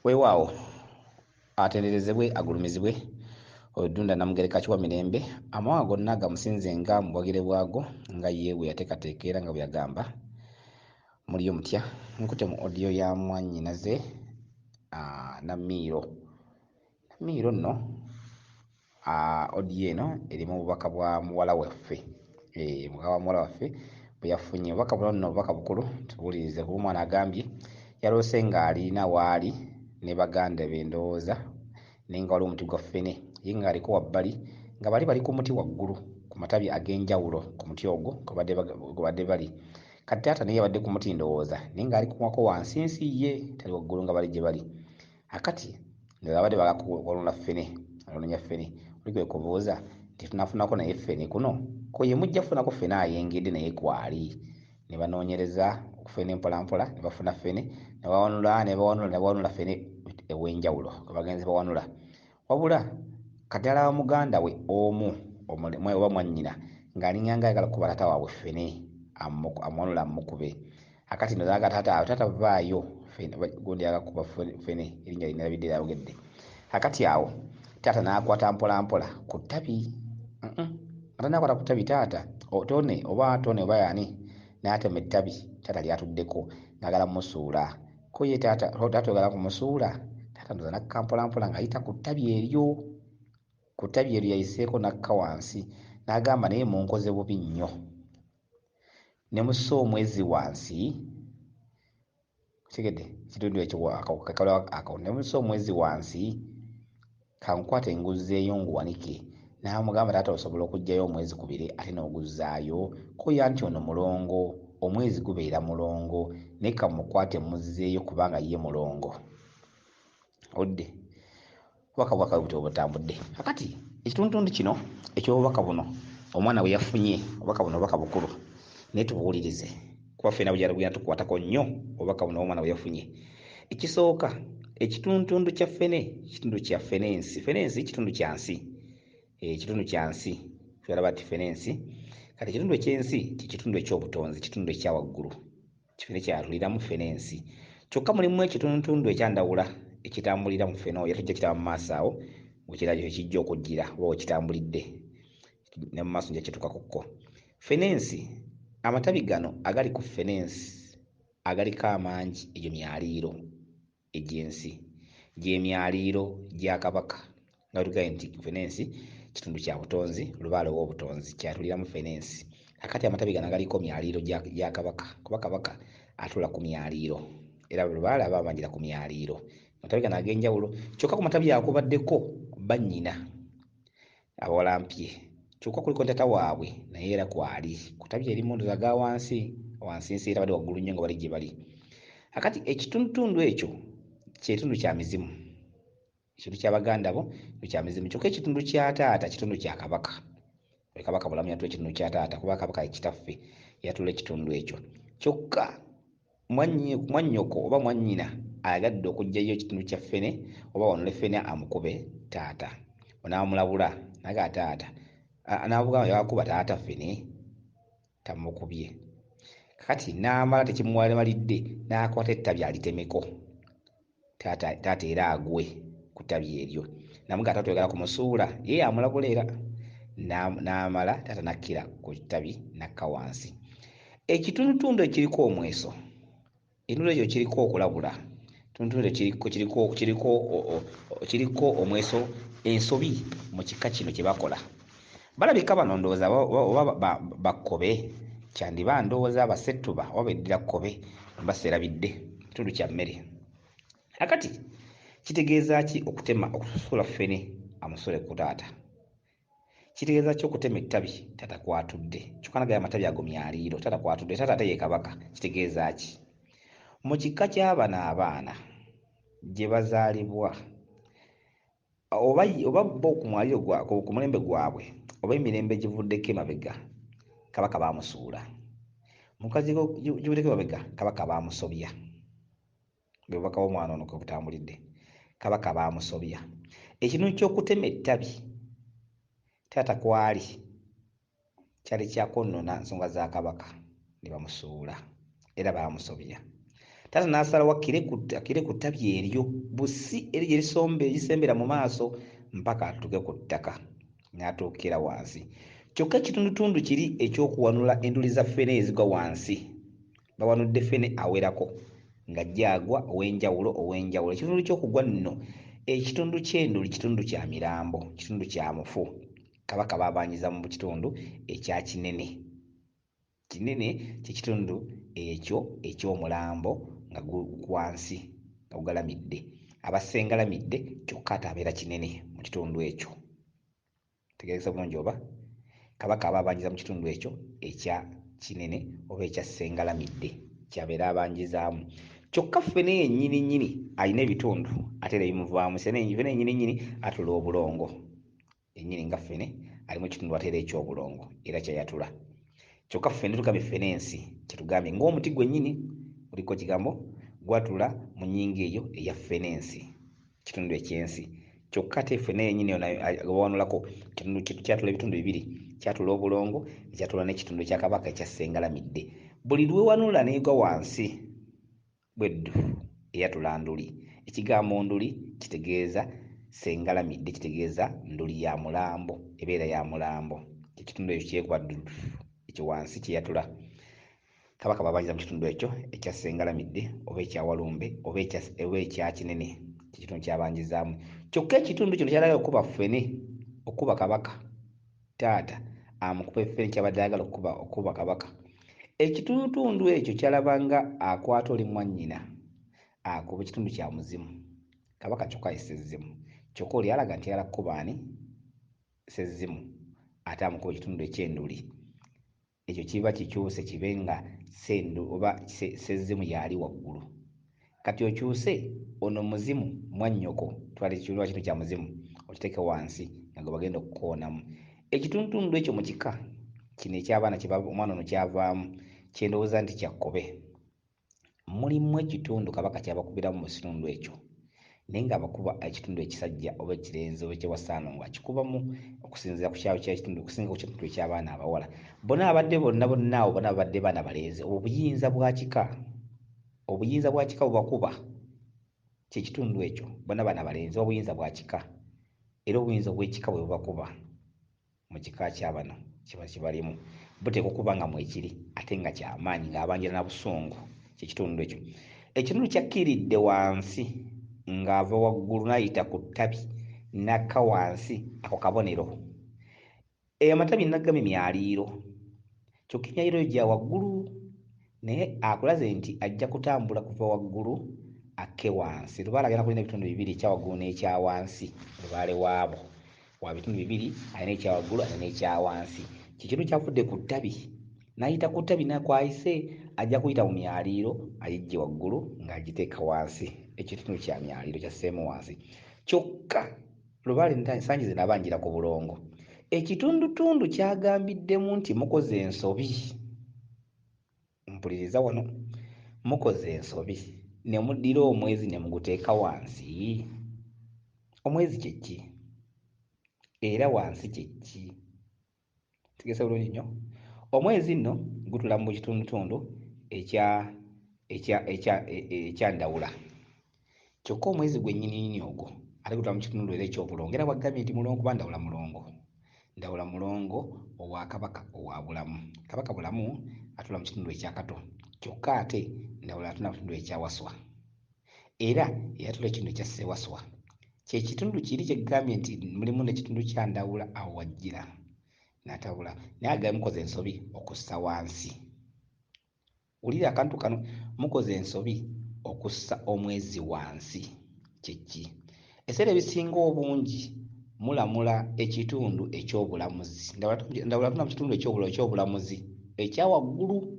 Weewaawo atenderezebwe agulumizibwe oyo Ddunda Namugereka Kiwa Mirembe, amawanga gonna gamusinzenga mu bwagire bwago nga ye bwe yateekateeka era nga bwe yagamba. Muliyo mutya? Nkute mu audio ya mwannyinaze Namiiro. Namiiro nno audio eno erimu obubaka bwa muwala waffe, obubaka bwa muwala waffe bwe yafunye. Obubaka buno nno bubaka bukulu, tubuwulirize kuba omwana agambye yaloose ng'alina waali ne baganda be ndowooza, naye nga waliwo omuti gwa ffene, ye ng'aliko wabbali nga bali bali ku muti waggulu ku matabi ag'enjawulo ku muti ogwo kwe babadde bali. Kati taata naye yabadde ku muti ndowooza, naye ng'ali kuwako wansinsi ye tali waggulu nga bali gye bali. Akati ndowooza babadde baagala kuwanula ffene, anoonya ffene. Oli kwe kubuuza nti tunafunako naye ffene kuno? Ko ye mujja kufunako ffene ayengedde naye kwali. Ne banoonyereza ffene mpolampola ne bafuna ffene ne bawanula ne bawanula ne bawanula ffene ew'enjawulo kwe bagenze bawanula. Wabula kati alaba muganda we omu oba mwannyina ng'alinganga ayagala kukuba taata waabwe ffene amuwanule amukube. Akati nno n'agamba taata taata vaayo gundi ayagala kukuba ffene erinnya lye nalabidde lyayogedde. Akati awo taata n'akwata mpolampola ku ttabi nga tannakwata ku ttabi taata Tone oba Tone oba y'ani n'atema ettabi taata ly'atuddeko ng'ayagala mmusuula. Ko ye taata taata oyagala kumusuula? Taata ndowooza n'akka mpolampola ng'ayita ku ttabi eryo. Ku ttabi eryo yayiseeko n'akka wansi n'agamba naye munkoze bubi nnyo. Ne mussa omwezi wansi. Okitegedde? Ekitundu ekyo ako ne mussa omwezi wansi kankwate nguzzeeyo nguwanike. N'amugamba taata osobola okuggyayo omwezi ku bire ate n'oguzzaayo? Ko ye anti ono mulongo, omwezi gubeera mulongo naye kammukwate mmuzzeeyo kubanga ye mulongo. Owulidde? Obubaka bwa kabi butyo bwe butambudde. Kakati ekitundutundu kino eky'obubaka buno omwana bwe yafunye, obubaka buno bubaka bukulu naye tubuwulirize kuba ffenna bugenda bugenda tukwatako nnyo obubaka buno omwana bwe yafunye. Ekisooka, ekitundutundu kya ffene kitundu kya ffenensi. Ffenensi kitundu kya nsi, ekitundu kya nsi kyolaba nti ffenensi. Kati ekitundu eky'ensi kye kitundu eky'obutonzi, kitundu ekya waggulu. Kifene kyatuliramu ffene ensi. Kyokka mulimu ekitundutundu ekyandawula ekitambulira mu ffene oyo, tujja kiraba mu maaso awo wekirabye wekijja okujjira oba wekitambulidde ne mu maaso nja kitukakokko. Ffene ensi, amatabi gano agali ku ffene ensi agaliko amangi egyo myaliiro. Egy'ensi, gy'emyaliiro gya Kabaka. Nga bwe tugambye nti ffene ensi kitundu kya butonzi, lubaale ow'obutonzi ky'atuliramu ffene ensi. Kaakati amatabi gano agaliko myaliiro gya Kabaka, kuba Kabaka atuula ku myaliiro era lubaale aba abanjira ku myaliiro. Amatabi gano ag'enjawulo, kyokka ku matabi ago kubaddeko bannyina abawalampye kyokka kuliko ne taata waabwe naye era kwali ku ttabi erimu ndowooza ga wansi wansinsi era bali waggulu nnyo nga bali gye bali. Akati ekitundutundu ekyo kyekitundu kya mizimu, ekitundu kya baganda bo kitundu kya mizimu kyokka ekitundu kya taata kitundu kya Kabaka. Oyo Kabaka Bulamu yatula ekitundu kya taata kuba Kabaka ye kitaffe yatula ekitundu ekyo. Kyokka mwannyoko oba mwannyina ayagadde okuggyayo ekitundu kya ffene oba awanule ffene amukube taata. Onaamulabula naga taata n'amugamba yakuba taata ffene tamukubye. Kakati n'amala tekimumalidde n'akwata ettabi alitemeko taata, taata era agwe ku ttabi eryo. Namugamba taata oyagala kumusuula ye yamulabula era n'amala taata n'akkira ku ttabi n'akka wansi. Ekitundutundu ekiriko omweso, ekitundu ekyo kiriko okulabula, ekitundutundu ekyo kiriko omweso ensobi mu kika kino kye bakola. Balabika bano ndowooza oba bakkobe, kyandiba ndowooza abasettuba oba beddira kkobe mba seerabidde, kitundu kya mmere. Akati kitegeeza ki okutema okusuula ffene amusule ku taata? Kitegeeza ki okutema ettabi taata kw'atudde? Kyokka nagayo amatabi ago myaliiro taata kw'atudde, taata ate ye Kabaka, kitegeeza ki? Mu kika kya bano abaana gye bazaalibwa oba oba bo ku mwaliiro gwa ku mulembe gwabwe oba emirembe egivuddeko emabega Kabaka baamusuula. Mu kika givuddeko emabega Kabaka baamusobya. Bwe bubaka bw'omwana ono kwe butambulidde. Kabaka baamusobya. Ekintu ky'okutema ettabi taata kwali kyali kya kwonnoona nsonga za Kabaka ne bamusuula era baamusobya. Taata n'asalawo akkire ku ttabi eryo busi eri gye lisembera mu maaso mpaka atuuke ku ttaka, n'atuukira wansi. Kyokka ekitundutundu kiri eky'okuwanula enduli za ffene ezigwa wansi, bawanudde ffene awerako ng'ajja agwa ow'enjawulo ow'enjawulo. Ekitundu ky'okugwa nno, ekitundu ky'enduli kitundu kya mirambo, kitundu kya mufu. Kabaka baabanjiza mu kitundu ekya Kinene. Kinene kye kitundu ekyo eky'omulambo nga wansi nga gugalamidde. Aba Ssengalamidde kyokka ate abeera Kinene mu kitundu ekyo. Tegeeza bulungi oba? Kabaka aba abanjiza mu kitundu ekyo ekya Kinene oba ekya Ssengalamidde ky'abeera abanjizaamu. Kyokka ffene yennyini nnyini alina ebitundu ate era ebimuvaamu. Ffene yennyini nnyini atula obulongo. Yennyini nga ffene alimu ekitundu ate era eky'obulongo era ky'ayatula. Kyokka ffene tugambye ffene ensi kye tugambye ng'omuti gwennyini guliko ekigambo gwatula mu nnyingo eyo eya ffene ensi, kitundu eky'ensi. Kyokka ate ffene yennyini ono bawanulako kyatula ebitundu bibiri, kyatula obulongo ne kyatula n'ekitundu ekya Kabaka ekya Ssengalamidde. Buli lw'ewanula n'egwa wansi bweddu eyatula nduli. Ekigambo nduli kitegeeza Ssengalamidde, kitegeeza nduli ya mulambo, ebeera ya mulambo. Ekitundu ekyo kyekuba ddudu ekyo wansi kye yatula. Kabaka bw'abanjiza mu kitundu ekyo ekya Ssengalamidde oba ekya Walumbe oba ekya Kinene, kye kitundu ky'abanjizaamu. Kyokka ekitundu kino ky'ayagala okukuba ffene, okukuba Kabaka, taata amukube ffene ky'abadde ayagala okukuba Kabaka. Ekitundutundu ekyo ky'alaba nga akwata oli mwannyina akuba ekitundu kya muzimu. Kabaka kyokka ye Sezzimu. Kyokka oli alaga nti ayagala kukuba ani? Sezzimu ate amukuba ekitundu eky'enduli. Ekyo kiba kikyuse kibe nga Ssendu oba Sezzimu y'ali waggulu. Kati okyuse ono muzimu mwannyoko, twala ekitundu kino kya muzimu okiteeke wansi nga gwe bagenda okukoonamu. Ekitundutundu ekyo mu kika kino eky'abaana omwana ono ky'avaamu kye ndowooza nti kya Kkobe. Mulimu ekitundu Kabaka ky'abakubiramu mu kitundu ekyo naye ng'abakuba ekitundu ekisajja oba ekirenzi oba ekyewa Ssaalongo akikubamu okusinziira ku kyalo ky'ekitundu okusinga ku kitundu eky'abaana abawala. Bonna abadde bonna bonna awo bonna babadde baana balenzi. Obwo buyinza bwa kika, obuyinza bwa kika bubakuba kye kitundu ekyo. Bonna baana balenzi, obuyinza bwa kika era obuyinza obw'ekika bwe bubakuba mu kika kya bano kiba kibalimu buteekwa okuba nga mwekiri ate nga kya maanyi ng'abanjira na busungu kye kitundu ekyo. Ekitundu kyakkiridde wansi ng'ava waggulu n'ayita ku ttabi n'akka wansi, ako kabonero. Amatabi nagambye myaliiro, kyokka emyaliiro eyo gya waggulu naye akulaze nti ajja kutambula kuva waggulu akke wansi. Lubaale agenda kulina ebitundu bibiri, ekya waggulu n'ekya wansi. Lubaale waabo wa bitundu bibiri, alina ekya waggulu alina n'ekya wansi. Kye kintu kyavudde ku ttabi n'ayita ku ttabi nakwayise ajja kuyita mu myaliiro agiggye waggulu ng'agiteeka wansi. Ekitundu kya myaliiro kyasseemu wansi. Kyokka Lubaale ensangi zino abanjira ku bulongo. Ekitundutundu kyagambiddemu nti mukoze ensobi. Mpuliriza wano. Mukoze ensobi ne muddira omwezi ne muguteeka wansi. Omwezi kye ki? Era wansi kye ki? Ntegese bulungi nnyo. Omwezi nno gutula mu kitundutundu ekya Ndawula. Kyokka omwezi gwennyininyini ogwo ate gutula mu kitundu era eky'obulongo. Era bw'agambye nti mulongo kuba Ndawula mulongo. Ndawula mulongo owa Kabaka owa Bulamu. Kabaka Bulamu atula mu kitundu ekya Kato. Kyokka ate Ndawula atula mu kitundu ekya Waswa. Era eyatula ekitundu ekya Ssewaswa kye kitundu kiri kye ggambye nti mulimu n'ekitundu kya Ndawula awo wajjira n'atabula. Naye agambye mukoze ensobi okussa wansi. Wulira akantu kano, mukoze ensobi okussa omwezi wansi. Kye ki? Ebiseera ebisinga obungi mulamula ekitundu eky'obulamuzi. Ndawula atula mu kitundu eky'obulamuzi ekya waggulu.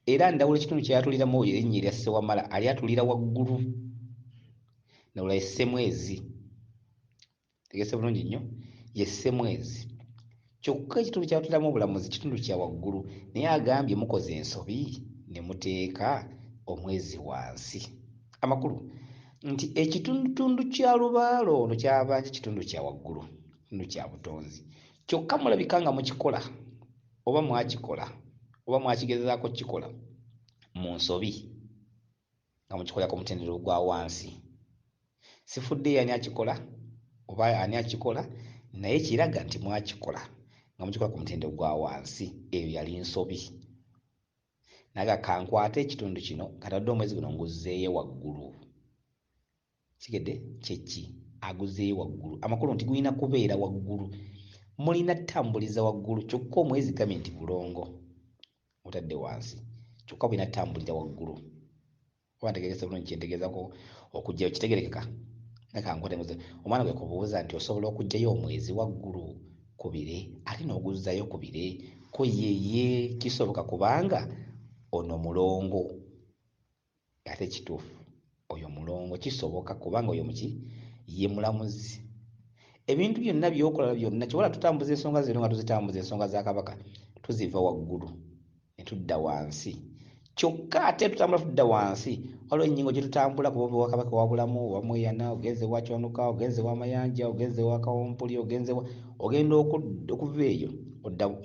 Era Ndawula ekitundu ky'ayatuliramu oyo erinnya erya Ssewamala alyatulira waggulu. Ndawula ye Ssemwezi. Tegese bulungi nnyo, ye Ssemwezi. Kyokka ekitundu ky'atuliramu obulamuzi kitundu kya waggulu, naye agambye mukoze ensobi ne muteeka omwezi wansi. Amakulu nti ekitundutundu kya Lubaale ono ky'abanja kitundu kya waggulu, kitundu kya butonzi. Kyokka mulabika nga mukikola oba mwakikola oba mwakigezaako kukikola mu nsobi. nga mukikolera ku mutendera ogwa wansi. Sifuddeeyo ani akikola oba ani akikola, naye kiraga nti mwakikola nga mukikola ku mutendera gwa wansi. Eyo yali nsobi. Naga kankwate ekitundu kino katadde omwezi guno nguzzeeyo waggulu. Kigedde kyeki aguzzeeyo waggulu, amakulu nti gulina kubeera waggulu, mulina tambuliza waggulu. Kyokka omwezi gambye nti bulongo otadde wansi, kyokka bulina tambulira waggulu. Oba ntegerekese bulungi kyentegeezako okuggyayo kitegerekeka? Nakankwate omwana gwe kubuuza nti osobola okuggyayo omwezi waggulu ku bire ate n'oguzzaayo ku bire? Ko ye ye kisoboka kubanga ono mulongo. Ate kituufu oyo mulongo, kisoboka kubanga oyo muki ye mulamuzi. Ebintu byonna by'okola byonna kyobola tutambuza ensonga zino nga tuzitambuza ensonga za Kabaka, tuziva waggulu ne tudda wansi. Kyokka ate tutambula tudda wansi, waliwo ennyingo gye tutambula kuba ova wa Kabaka wa Bulamu, owa Mweyana, ogenze wa Kyonuka, ogenze wa Mayanja, ogenze wa Kawumpuli, ogenze wa ogenda okuva eyo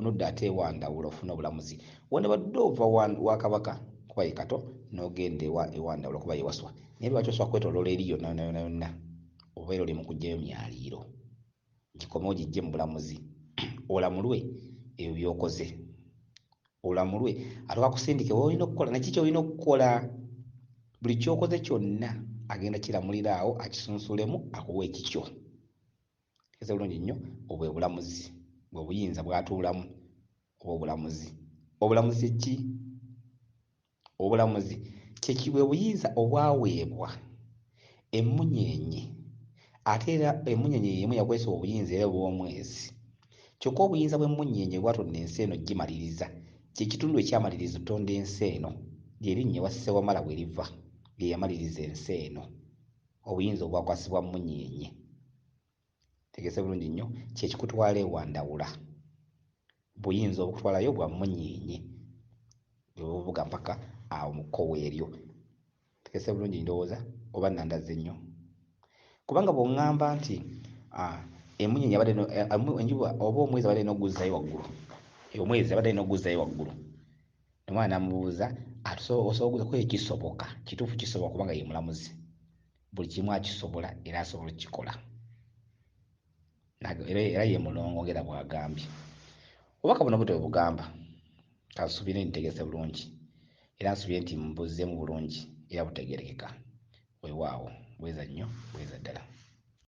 nodda ate ewa Ndawula ofuna obulamuzi. Wandibadde ova wa Kabaka kuba ye Kato n'ogenda ewa Ndawula kuba ye Waswa, naye lwaki osobola kwetooloola eri yonna yonna yonna yonna obeera oli mu kuggyayo myaliiro gikome ogijje mu bulamuzi olamulwe ebyo by'okoze, olamulwe ate bakusindike w'olina okukola naki ky'olina okukola. Buli ky'okoze kyonna agenda kiramulira awo akisunsulemu akuwa ekikyo. Kitegeeza bulungi nnyo obwo bwe bulamuzi, bwe buyinza bw'atuulamu oba obulamuzi. Obulamuzi ki? Obulamuzi kyeki bwe buyinza obwaweebwa emmunyeenye, ate era emmunyeenye y'emu yakwesebwa obuyinza era obw'omwezi. Kyokka obuyinza bw'emmunyeenye bwatonda ensi eno gimaliriza, kye kitundu ekyamaliriza otutonda ensi eno, lye linnya ewa Ssewamala we liva, ye yamaliriza ensi eno. Obuyinza obwakwasibwa mmunyeenye. Tegese bulungi nnyo, kye kikutwala ewa Ndawula. Buyinza obukutwalayo bwa mmunyeenye, bwe buvuga mpaka awo mu kkowe eryo. Tegese bulungi ndowooza oba nandazze nnyo, kubanga bw'oŋŋamba nti emmunyeenye abadde enjuba oba omwezi abadde alina okuguzzaayo waggulu, omwezi abadde alina okuguzzaayo waggulu, omwana n'amubuuza osobola okuguza ko kisoboka? Kituufu kisoboka kubanga ye mulamuzi, buli kimu akisobola era asobola okukikola, era ye mulongo ng'era bw'agambye. Obubaka buno butyo bwe bugamba, kansuubire nti ntegese bulungi era nsuubire nti mbuzzeemu bulungi era butegeerekeka. Weewaawo, bweza nnyo, bweza ddala.